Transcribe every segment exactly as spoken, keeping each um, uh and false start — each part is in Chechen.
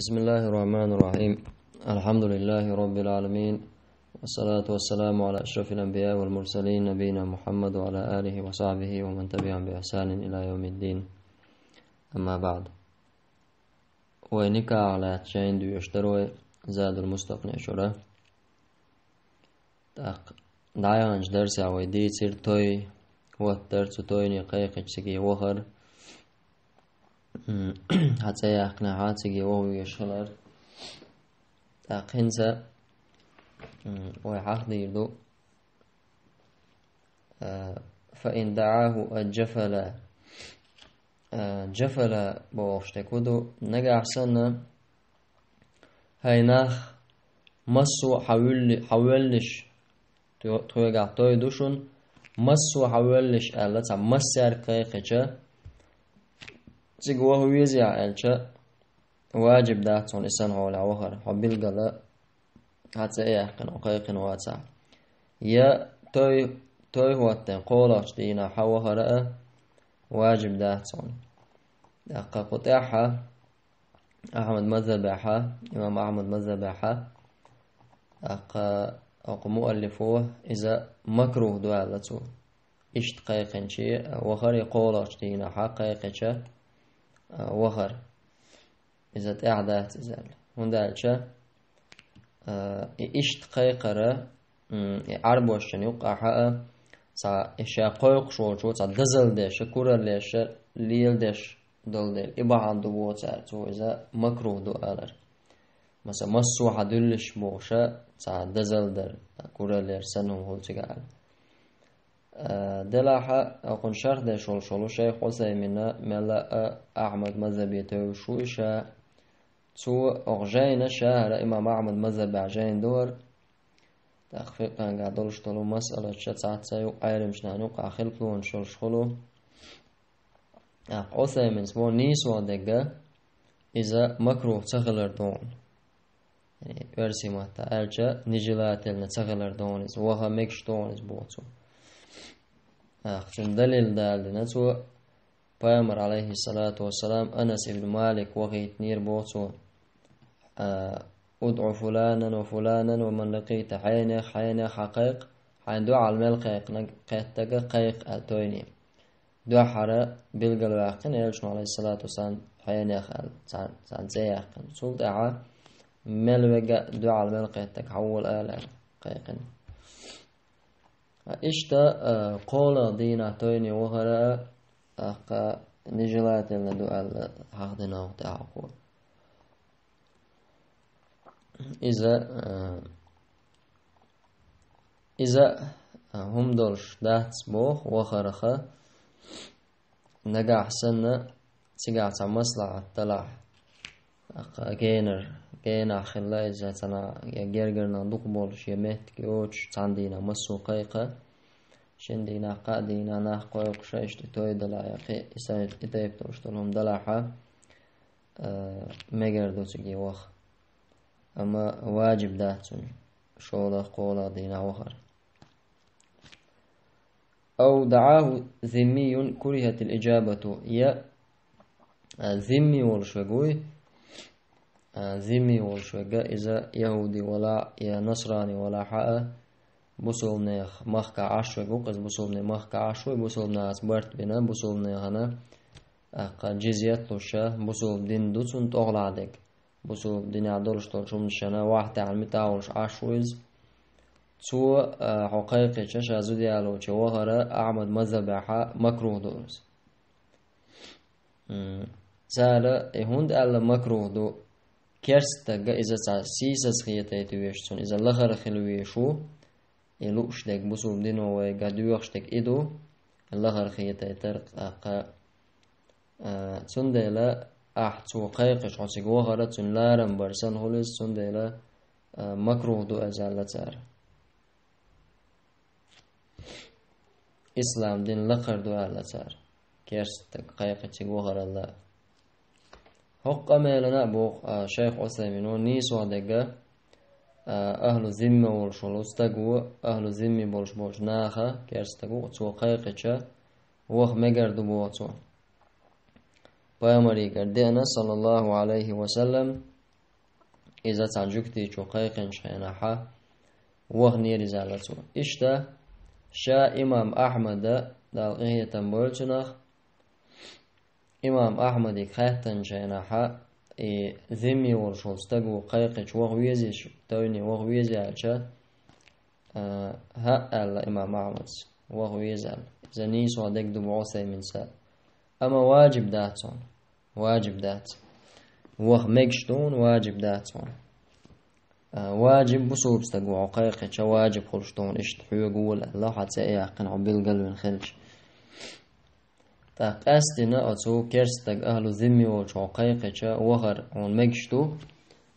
بسم الله الرحمن الرحيم. الحمد لله رب العالمين. والصلاة والسلام على أشرف الأنبياء والمرسلين نبينا محمد وعلى آله وصحبه ومن تبعهم بإحسان إلى يوم الدين. أما بعد. Вай никахь лаьцна шайна доьшуш дара вай Задул Мустакъин чура. ТӀаккха дӀаяханчу дарсехь вай дийцира той, хӀоттар, цу тойне кхайкхича циге вахар. М, хьан цӀе яьккхинехь а циге ваха везаш хилар. ТӀаккха хӀинца, м, вай хьахдийр ду. А, فإن دعاه الجفلا. А, джафала бохуш дерг хӀун ду? Нагахь санна, хьайн нах массо а хьан вуьлли-, хьан воьллиш, тхо-, тхоьгахь той ду шуна, массо а хьан воьллиш аьлла, цхьа массаьрга кхайкхича, цига ваха везехь аьлча, ваджиб дац хьуна и санна хьолехь вахар, хьо билгала хьан цӀе а яьккхина, хьо кхайкхина вацахь. Я той, той хӀоттийна кхоалгӀачу дийнахь хьан вахар а ваджиб дац хьуна. ТӀаккха кху тӀаьхьа Ахьмад мазхабехь, имам Ахьмад мазхабехь, тӀаккха оцу муаллифо иза макрух ду аьлла цо. Иштта кхайкхинчий вахар, я кхоалгӀачу дийнахь кхайкхича вахар. Иза тӀехь дац иза аьлла. ХӀунда аьлча, а, и иштта кхайкхара, м, и Ӏарбошчун юккъахь а, цхьа и ша кхойкхуш волчо цхьа дозалла деш, куралла еш, леладеш долу дела, и бахьана ду боху цара, цо иза макрух ду алар. Масала, массо а хьан дуьллуш бохуш, цхьа дозалла дар, куралла еш санна хӀума хуьлу цигахь аьлла. А, делахь а, кхунна шарх деш волуш волу шайх Ӏусаймина мелла а Ахьмад мазхабе тевжаш ву и ша. Цо оха жайна ша хӀара имам Ахьмад мазхабехь жайна ду хӀара. ТӀаккха фикъхангахь долуш долу масъалаташ цхьацца юкъа Ӏеламчу нахана юкъахь хилпалонаш йолуш хуьлу. ТӀаккха Ӏусайминс боху нийсо дерг иза макрух ца хилар ду хьуна. Яъни, оьрсийн маттахь аьлча, нежелательно ца хилар ду хьуна иза, ваха мегаш ду хьуна иза боху цо. ТӀаккха цуьнан далил далийна цо, Пайхамар, алейхиссалату вассалам, Анас ибн Малик вахийтинера боху цо, а, «ادع فلانا وفلانا ومن لقيت», хьенех, хьенех хьан кхайкха, хьайн дуьхьал мел кхайкхинарг, кхеттарг кхайкха аьлла тойне. Дуьххьара билгалваьккхина элчано, алейхиссалату вассалам, хьенех аьлла, царна, царна цӀе яьккхина. Цул тӀаьхьа мел вега дуьхьал мел кхеттарг хьан вола ала аьлла кхайкхина. Иштта, а, кхоалгӀа дийнахь тойне вахара а, тӀаккха нежелательно ду аьлла, хьахдина ву тӀаьхьа кхо. Иза, а, иза, а, хӀума долуш дац боху вахарха, нагахь санна, цигахь цхьа маслахьат далахь, тӀаккха генар, генахь хилла иза цхьана, я гергарнах дукха болуш, я меттиг йоцуш, цхьана дийнахь массо а кхайкха, шина дийнахь, кхаа дийнахь нах кхойкхуша, иштта той далахь, я кхин и сан-, и тайпа долуш долу хӀума далахьа, а, мегар ду циге ваха. Амма ваджиб дац цунна шолгӀа, кхоалгӀа дийнахь вахар. أو دعاه ذمي كرهت الإجابة. Я, а, зимми волуш вега вуй. А, зимми волуш вега, иза яхӀуди валахь, я насрани валахь а, бусулбанех махкахь Ӏаш вега ву, иза бусулбанех махкахь Ӏаш ву, бусулбанехаца барт бина, бусулбанехана, а, кха джизьят луша, бусулба дин ду цунна тӀехула дерг. Бусулба динехь долуш долчу хӀуманашна вахь тӀехь муьтӀахь волуш Ӏаш ву иза. Цо, а, хьо кхайкхича, ша зуда ялочу вахара Ахьмад мазхабехьа макрух ду иза. М, цара и хӀунда аьлла макрух ду, керста стага иза цхьа сийсаз хетайта веш цунна, иза лахара хила веш ву, и лууш дерг бусулба дино вайга доьхуш дерг и ду, лахара хетайтар тӀаккха. А, цундела ахь цо кхайкхича хьо цига вахара, цуьнан ларам бар санна хуьлу иза, цундела, а, макрух ду иза аьлла цара. Ислам дин лакхара ду аьлла цара. Керста стаг кхайкхича цига вахаралла. ХӀокху къамелана а боху, а, шайх Ӏусаймино, нийсо дерг, а, ахьлу зимма волуш волу стаг ву, ахьлу зимми болуш болчу наха, керста стаг ву, цо кхайкхича, ваха мегар ду боху цо. Пайхамаригара деана, саллаллаху алейхи ва саллам, иза цхьана жуьгтичо кхайкхинчу хенахьа, ваха неризалла цо. Иштта, ша имам Ахьмада, Дала къинхетам бойла цунах, имам Ахьмадига хаьттанчу хенахьа, и зимми волуш волу стаг ву кхайкхича ваха везаш, тойне ваха веза аьлча, а, хӀаъ аьлла имам Ахьмадс, ваха веза аьлла. Иза нийсо дерг ду боху Усайминса. Амма ваджиб дац хьуна. Ваджиб дац. Ваха мегаш ду хьуна, ваджиб дац хьуна. А, ваджиб бусулба стаг ву хьо кхайкхича, ваджиб хуьлуш ду хьуна, иштта хьоьга вола аьлла, хьан цӀе а яьккхина, хьо билгалвина хилча. ТӀаккха къаьстина оцу керста стаг ахьлу зимми волчу хьо кхайкхича, вахар хьуна мегаш ду,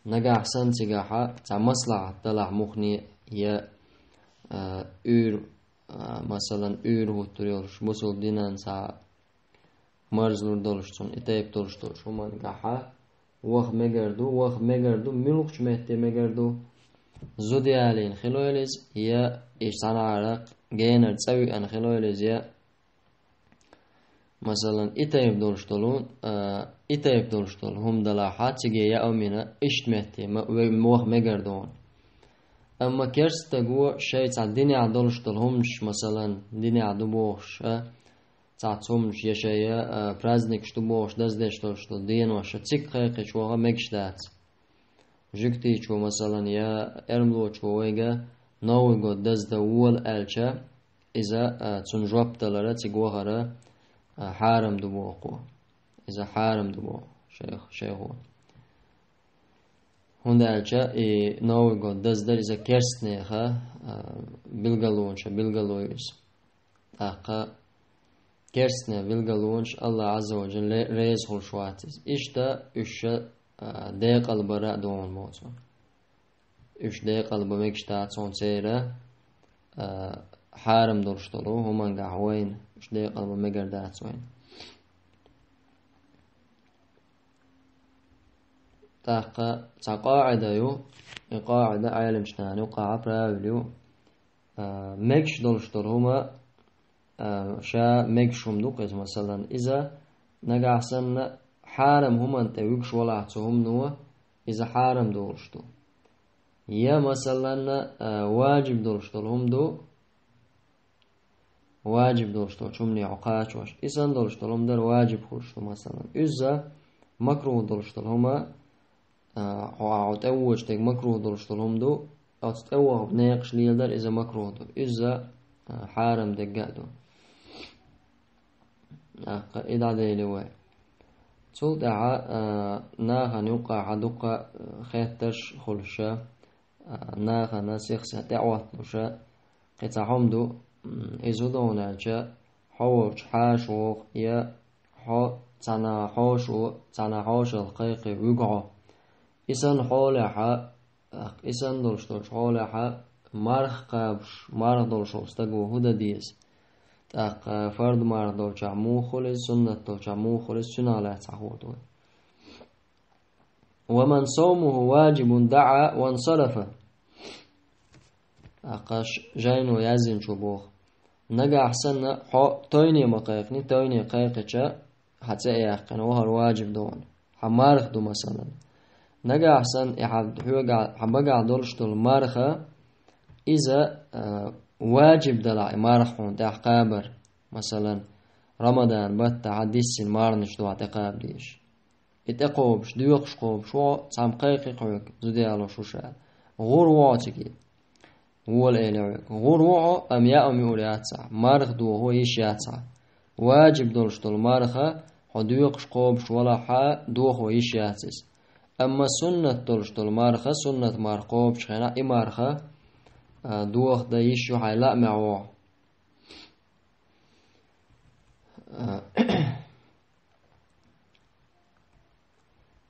нагахь санна цигахьа цхьа маслахьат далахь мухне я, а, уьйр-, а, масалан, уьйр хӀуттур йолуш, бусулба динан цхьа марзлур долуш цунна, и тайпа долуш долчу хӀумангахьа ваха мегар ду, ваха мегар ду, муьлхачу метте мегар ду, зуда ялийна хилойла иза, я и цхьанхьара генара цӀа виъна хилойла иза, я, масалан, и тайпа долуш долу, а, и тайпа долуш долу хӀума далахьа, циге яа а мина, иштта метте ма-, ве-, ваха мегар ду хьуна. Амма керста стаг ву шайн цхьа динехь долуш долу хӀуманаш, масалан, динехь ду бохуш, а, цхьацца хӀуманаш я шайн, а, праздникаш ду бохуш, даздеш долуш долу денош, цига кхайкхича ваха мегаш дац. Жуьгтичо, масалан, я эрмалочо вайга Новый год даздан вола аьлча, иза, а, цунна жоп далара, цига вахара, а, хьарам ду боху. Иза хьарам ду боху шайх-, шайхо. ХӀунда аьлча и Новый год даздар иза керстнеха, а, билгалонаш, билгало иза. ТӀаккха керстне билгалонаш Аллах Азза ва Джалла ре-, реза хуьлуш вац иза. Иштта уьш ша, а, декъалбара а догӀун боцу. Уьш декъалба мегаш дац хьуна церан, а, хьарам долуш долу хӀумангахь вайна. Уьш декъалба мегар дац вайна. ТӀаккха цхьа къаӀида ю, и къаӀида Ӏеламчу нана юкъахьа правил ю, а, мегаш долуш долу хӀума, а, ша мегаш хӀума ду-кх иза, масалан, иза нагахь санна хьарам хӀуманна тӀе вуьгуш валахь цу хӀумано, иза хьарам долуш ду. Я, масалан, а, ваджиб долуш долу хӀума ду, ваджиб долуш долчу хӀумане хьо кхачош. И санна долуш долу хӀума дара ваджиб хуьлуш ду, масалан. Иза макрух долуш долу хӀума, а, хьо, хьо тӀеввочу дерг макрух долуш долу хӀума ду, оцу тӀеввахба некъаш леладар иза макрух ду. Иза, а, хьарам дерг а ду. ТӀаккха и дӀадели вай. Цул тӀаьхьа, а, нахана юккъахьа дуккха, а, хеттарш хуьлуша, а, нахана сих-сиха тӀеӀотталуша, кхин цхьа хӀума ду, м, иза хӀун ду аьлча, хьо волчу хьаша вогӀу, я хьо цхьана хьоша во, цхьана хьошалла кхайкхий вуьгу хьо. И санна хьолехьа, тӀаккха и санна долуш долчу хьолехьа, марха кхабуш, марха долуш волу стаг ву хӀун дан деза? ТӀаккха фард марха долчохь муха хуьлу иза, суннат долчохь муха хуьлу иза, цуьнах лаьцна хьахода вай. «Ва ман савмуху ваджибун даӀа вансарафа». ТӀаккха ш-, жайно яздинчо боху. Нагахь санна, хьо тойне ма кхайкхини, тойне кхайкхича, хьан цӀе а яьккхина, вахар ваджиб ду хьуна. Хьан марха ду, масалан. Нагахь санна, и хьан хьоьгахь, хьан багахь долуш долу марха, иза, а, ваджиб далахь, и марха хьуна тӀехь кхабар. Масалан, Рамадан баттахьа диссина марханаш ду хьан тӀекхаба дезаш. И тӀекхобуш, доькъуш кхобуш ву хьо, цхьамма кхайкхи хьоьга, зуда ялош ву ша. ГӀур ву хьо цига. Вола элира хьоьга. ГӀур ву хьо, амма яа а муьур яц хьан, марха дохо йиш яц хьан. Ваджиб долуш долу марха, хьо доькъуш кхобуш валахьа, дохо йиш яц иза. Амма суннат долуш долу марха, суннат марха кхобучу хенахь, и марха, а, доха дан йиш ю хьайн лаамехь ву хьо. А,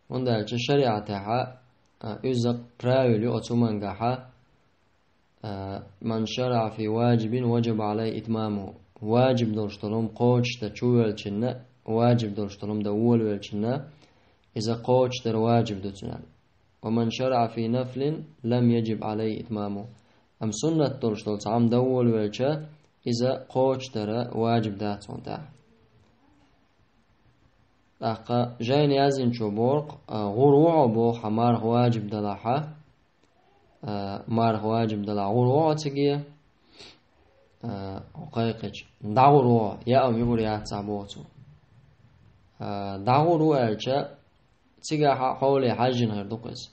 ХӀунда аьлча шариӀатехьа, а, иза правил ю оцу хӀумангахьа, а, «Ман шараӀа фи ваджибин ваджаба Ӏалайхи итмамуху». Ваджиб долуш долу хӀума кхочушдан чувоьллачунна, ваджиб долуш долу хӀума дан волавеллачунна, иза кхочушдар ваджиб ду цунна. «Ва ман шараӀа фи нафлин лам яджиб Ӏалайхи итмамуху». Амма суннат долуш долу цхьа хӀума дан волавелча, иза кхочушдар ваджиб дац хьуна тӀехь. ТӀаккха жайна яздинчо боху, а, гӀур ву хьо боху, хьан марха ваджиб далахьа, а, марха ваджиб далахьа гӀур ву хьо циге, а, хьо кхайкхича, дӀагӀур ву хьо, яа-м юур яцахь боху цо. А, дӀагӀур ву аьлча, цигахьа хьоле хьаьжжина хир ду-кх иза.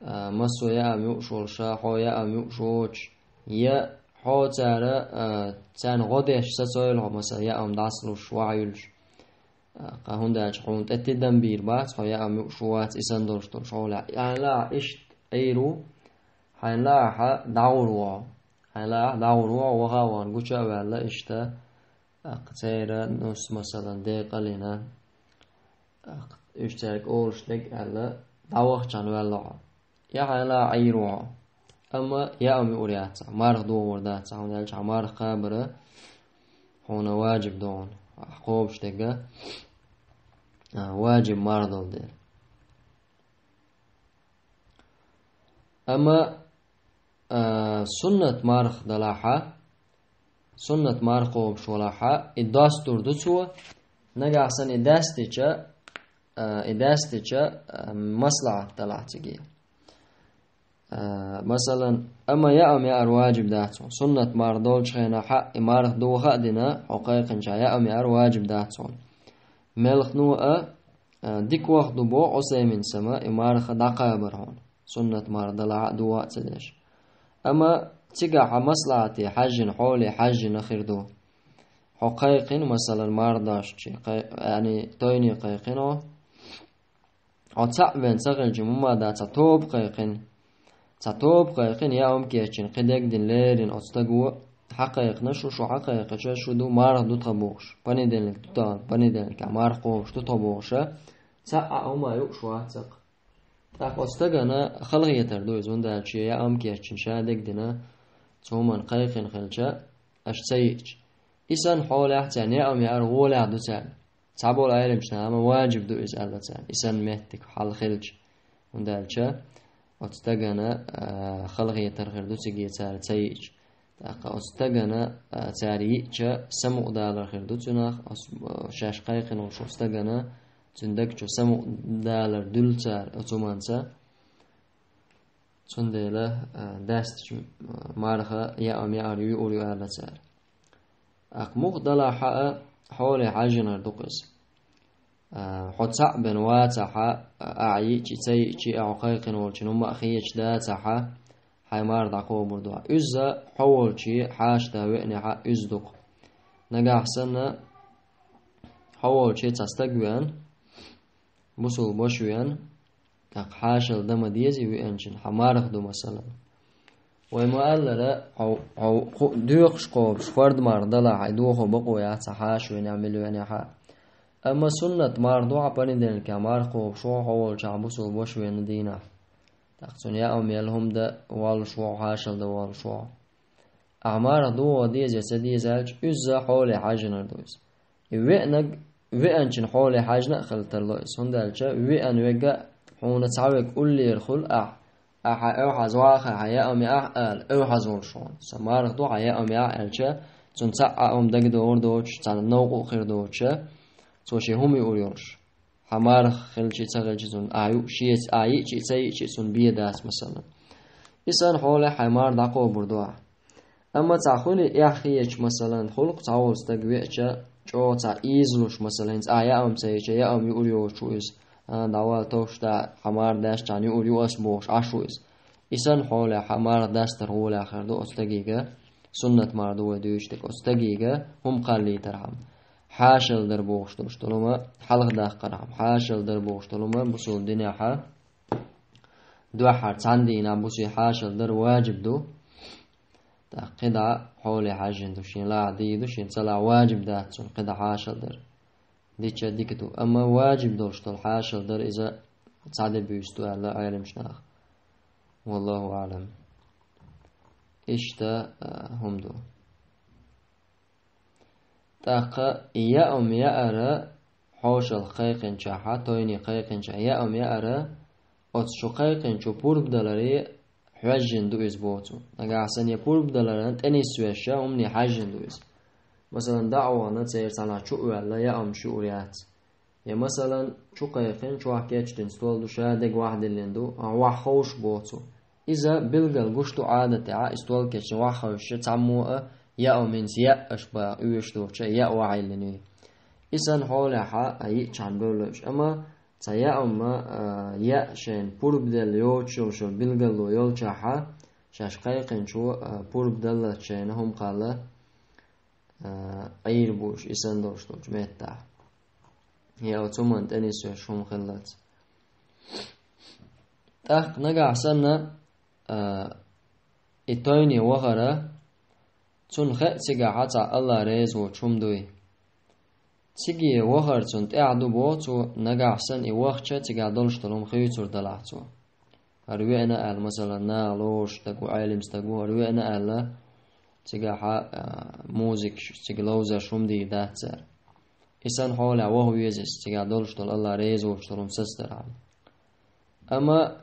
А, массо а яа-м юуш волуша, хьо яа-м юуш воцуш, я хьо цара, а, царна гӀо деш сацойла хьо, масала, яа-м дӀасалуш, вахьа юьллуш. А, кху-, хӀунда аьлча хьуна тӀе тидам бийр бац, хьо яа-м юуш вац, и санна долуш долуш хьоле. Хьайна лаахь иштта Ӏийр ву, хьайна лаахьа дӀагӀур ву хьо. Хьайна лаахь дӀагӀур ву хьо, ваха а вахана гуча а ваьлла иштта. ТӀаккха церан нус, масалан, декъалина, тӀаккха уьш цаьрга олуш дерг аьлла, дӀавахчахьана ваьлла хьо. Я хьайна Ӏийр ву хьо. Амма яа-м юур яцахь, марха дохор дацахь, хӀунда аьлча хьан марха кхабара хьуна ваджиб ду хьуна, ахь кхобуш дерг, а, ваджиб марха долу дела. Амма, а, суннат марха далахьа, суннат марха кхобуш валахьа, и достур ду цо, нагахь санна и даьстича, а, и даьстича, а, маслахьат далахь циге. А, масалан, амма яа-м яар ваджиб дац хьуна. Суннат марха долчу хенахьа и марха доха а дина, хьо кхайкхинчахь яа-м яар ваджиб дац хьуна. Мелхано а, а, дика ваха ду боху Ӏусаймин сама, и марха дӀакхабар хьуна, суннат марха далахьа а, доха а ца деш. Амма цигахь хьан маслахьате хьаьжжина, хьоле хьаьжжина хир ду. Хьо кхайкхина, масалан, марха дашчи, кхай-, яъни тойне кхайкхина хьо, хьо цхьаъ вен ца хилча, мума да цхьа тоба кхайкхина. Цхьа тоба кхайкхина, яа-м кечйина, кхин дегдина леррина оцу стага хьакхайкхина шу, шу хьакхайкхича, шу ду, марха ду тхан бохуш. Понедельник ду тахана, понедельникехь марха кхобуш ду тхо бохуша, цхьа а хӀума юуш вац цхьаккха. ТӀаккха оцу стагана халахетар ду иза, хӀунда аьлча шен яа-м кечйина, ша дегдина, цу хӀуманна кхайкхина хилча, аша ца йиъча. И санна хьолехь царна яа-м яар гӀолехь ду царна. Цхьаболу Ӏеламчу наха ма ваджиб ду иза аьлла царна, и санна меттиг хьал хилча. ХӀунда аьлча оцу стагана, а, халахетар хир ду циге цара ца йиъча. ТӀаккха оцу стагана, а, цара йиъча, самукъадалар хир ду цунах, оцу, а, шаьш кхайкхина волчу стагана, цуьнан даг чу самукъадалар дуьллу цара оцу хӀуманца. Цундела, а, даьстича, а, марха яа-м яар юур ю аьлла цара. ТӀаккха муха далахьа а, хьоле хьаьжжинарг ду-кх иза. А, хьо цхьаъ бен вацахьа, а, ахьа йиъчи, ца йиъчи, а, хьо кхайкхина волчун хӀумма а хеташ дацахьа, хьайн марха дӀакхобур ду ахь. Иза хьо волчу хьаша да веанехьа иза ду-кх. Нагахь санна, хьо волчу цхьа стаг веана, бусул баш веана, тӀаккха хьашалла дан ма дезий веанчун, хьан марха ду, масалан. Вай ма-аллара, хьо, хьо кху-, доьхуш кхобуш, фард марха далахь, хьайн дохо бакъо яц хьан хьаша веанехь, мила веанехьа. Амма суннат марха ду хьан понедельникехь марха кхобуш ву хьо волчохь бусул баш веана дийнахь. ТӀаккха цунна яа-м ял хӀума дан воллуш ву хьо, хьашалла дан воллуш ву хьо. Ахьа марха дохо деза я ца деза аьлча, иза хьоле хьаьжжинарг ду иза. И веанарг веанчун хьоле хьаьжна а хила тарло иза. ХӀунда аьлча веана верг а, хьуна цхьа верг уллера хуьлу ахь, ахьа эвхьаза ваха, хьан яа-м яахь ала, эвхьаза волуш ву хьуна. Сан марха ду хьан яа-м яахь аьлча, цунна цхьа а хӀума дагадогӀур доцуш, цхьана новкъа а хир доцуша, цо шен хӀума юур йолуш. Хьан марха хилчи ца хилчи цунна, ахьа ю-, шеца, ахьа йиъчи ца йиъчи цунна бен дац, масалан. И санна хьолехь хьайн марха дӀакхобур ду ахь. Амма цхьа хуьлий эхь хеташ, масалан, хуьлу-кх цхьа волу стаг веача, чӀогӀа цхьа ийзалуш, масалан, хӀинца ахьа яа-м ца йича, яа-м юур йоцуш ву иза, а, дӀавала товш да, хьан марха даьшчхьана юур ю ас бохуш, Ӏаш ву иза. И санна хьолехь хьан марха дастар гӀолехь хир ду оцу стагига, суннат марха ду вай дуьйцуш дерг, оцу стагига хӀума кхаллийтархьама. Хьашалла дар бохуш долуш долу хӀума хьалхадаккхархьама, хьашалла дар бохуш долу хӀума бусул динехьа дуьххьара цхьана дийнахь бусий хьашалла дар ваджиб ду. ТӀаккха кхидӀа хьоле хьаьжжина ду, шен лахьа дийр ду, шен ца лахь ваджиб дац цунна кхидӀа хьашалла дар. Дича дика ду. Амма ваджиб долуш долу хьашалла дар иза цхьа де буьйса ду аьлла Ӏеламчу наха. Валлаху аӀлам. Иштта, а, хӀума ду. ТӀаккха яа-м яара хьошалла кхайкхинчохьа, тойне кхайкхинчохьа, яа-м яара оцу шу кхайкхинчу пурбадаларе хьоьжжина ду иза боху цо. Нагахь санна я пурбадаларан тӀе нисвеш а хӀумане хьаьжжина ду иза. Масалан, дӀа а вахана, церан цхьанхьа чу а ваьлла, яа-м юур яц. Я, масалан, чу кхайкхина, чохь кечдина стол ду, ша дега вахдиллина ду, а ваха ховш боцу. Иза билггал гуш ду Ӏадатехь, и стол кечдина ваха ховшча, цхьаммо а яа хӀуманца яа аша баха, оьшуш доцучу яа ваха хьиллина. И санна хьолехь а йиъчхьана бевлла уьш. Амма цхьа яа хӀума, а, яа шайна пурба делла йоцуш йолуш йолу билгало йолчохь а, шаьш кхайкхинчо, а, пурба даллалц шайна хӀума кхалла, а, Ӏийр бу уьш, и санна долуш долчу меттехь. Я оцу хӀуманна тӀе нисвеш хӀума хиллалц. ТӀаккха нагахь санна, а, и тойне вахара, цунна хаа цигахь цхьа Алла реза воцу хӀума дуй. Циге вахар цунна тӀехь ду боху цо, нагахь санна и вахча, цигахь долуш долу хӀума хуьйцур далахь цо. ХӀара веана аьлла, масалан, наха лоруш стаг ву, Ӏелим стаг ву, хӀара веана аьлла, цигахь, а, музикаш, цига ловзарш хӀума дийр дац цара. И санна хьолехь ваха веза иза, цигахь долуш долу Алла реза воцуш долу хӀума сацдархьама. Амма,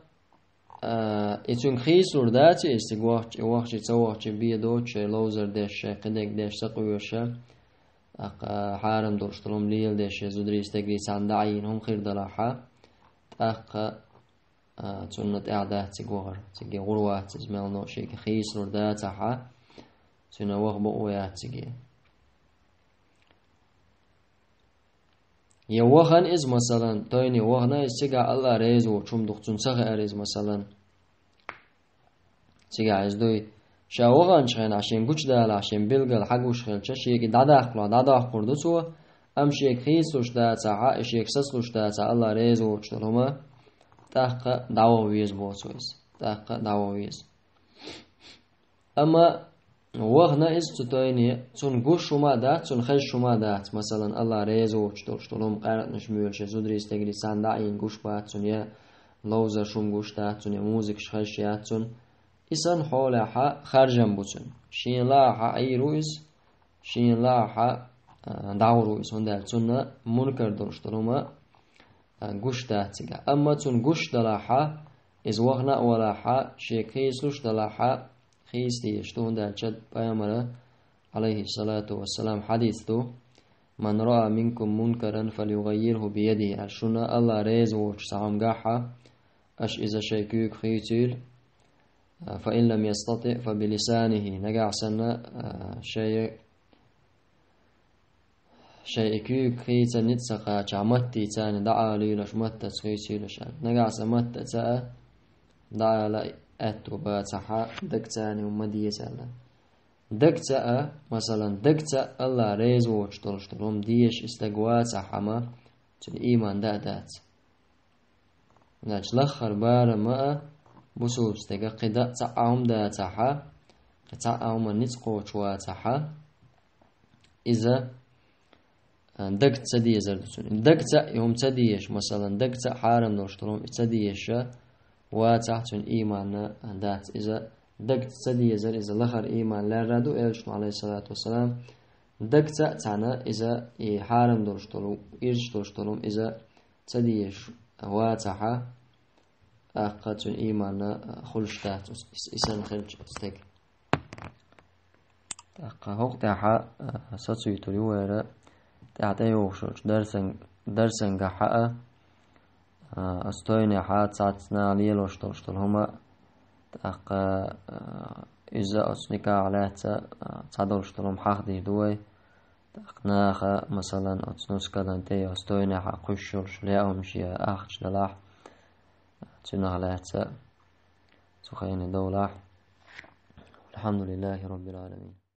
а, и цуьнга хийцалур дац иза, цига вахча, вахча, ца вахча бен доцуш, шайн ловзар деш, шайн кхидерг деш, сакъоьруш, тӀаккха хьарам долуш долу хӀума леладеш, шайн зударий, стегий цхьаьна дӀаийна хӀума хир далахь а, тӀаккха, а, цунна тӀехь дац цига вахар, цига гӀур вац иза мел но, шега хийцалур дацахь а, цуьнан ваха бакъо яц цига. Я вахана иза, масалан, тойне вахана иза, цигахь Алла реза воцу хӀума ду-кх, цунна ца хаьара иза, масалан. Цигахь иза дуй. Ша ваханчу хенахь шен гучудалахь, шен билггал хьагуш хилча, шега и дӀадаккхалахь, дӀадоккхур ду цо, амма шега хийцалуш дацахь а, и шега сацалуш дацахь а, Алла реза воцуш долу хӀума, тӀаккха дӀаваха веза боху цо иза. ТӀаккха дӀаваха веза. Амма вахана иза цу тойне, цунна гуш хӀума а дац, цунна хезаш хӀума а дац. Масалан, Алла реза воцуш долуш долу хӀума, къаьркъанаш моьлуш, я зударий, стегий цхьаьна дӀаийна гуш бац цунна, я ловзарш хӀума гуш дац цунна, я музикаш хезаш яц цунна. И санна хьолехь а харжам бу цуьнан. Шен лаахь а Ӏийр ву иза, шен лаахь а, а, дӀагӀур ву иза, хӀунда аьлча цунна мункар долуш долу хӀума, а, гуш дац цигахь. Амма цунна гуш далахь а, иза вахана а валахь а, шега хийцалуш далахь а, хийца дезаш ду, хӀунда аьлча пайхамара, Ӏалайхиссалату вассалам, хьадис ду: «Ман раа минкум мункаран фалюгаййирху биядихи», аьлла, шуна Алла реза воцуш цхьа хӀума гахь а, аша иза шайн куьйга хийцийла, а, «фа ин лам ястатиъ, фа билисанихи», нагахь санна, а, шайн Шайн и куьйга хийца ницкъ ца кхачахь, маттаца царна дӀаалийла аша, маттаца хийцийла аша аьлла. Нагахь сан маттаца а дӀаала аьтту бацахь а, дагца царна хӀума ма деза аьлла. Дагца а, масалан, дагца а Алла реза воцуш долуш долу хӀума дезаш и стаг вацахь а, амма цуьнан ийман даа дац. Значит, лаххара барам а бусулба стеган кхидӀа а цхьа а хӀума дацахь а, кхин цхьа а хӀума ницкъ кхочуш вацахь а, иза, а, дагца ца дезар ду цуьнан. Дагца а и хӀума ца дезаш, масалан, дагца а хьарам долуш долу хӀума и ца дезаш а вацахь, цуьнан ийман а дац. Иза дагца ца дезар, иза лахара ийман лаьрра ду, элчано, Ӏалайхиссалату вассалам, дагца а цхьаьна иза и хьарам долуш долу, ирча долуш долу хӀума иза ца дезаш вацахь а, тӀаккха цуьнан ийман а хуьлуш дац, ис-, ис-, и санна хилча стеган. ТӀаккха хӀокху тӀехь, а, сацуьйтур ю вайра тӀаьхьа тӀейогӀуш йолчу дарсан-, дарсангахь а, а, оцу тойнехь цхьацца наха лелош долуш долу хӀума, тӀаккха, а, иза оцу никахь лаьцна, а, цхьадолуш долу хӀума хьахдийр ду вай. ТӀаккха наха, масалан, оцу нускалан тӀе, оцу тойнехь кхуьйсуш йолуш лаьа хӀумаш я ахча далахь, цуьнах лаьцна цу хене довлахь. Алхьамдулиллахи Роббил Ӏаламин.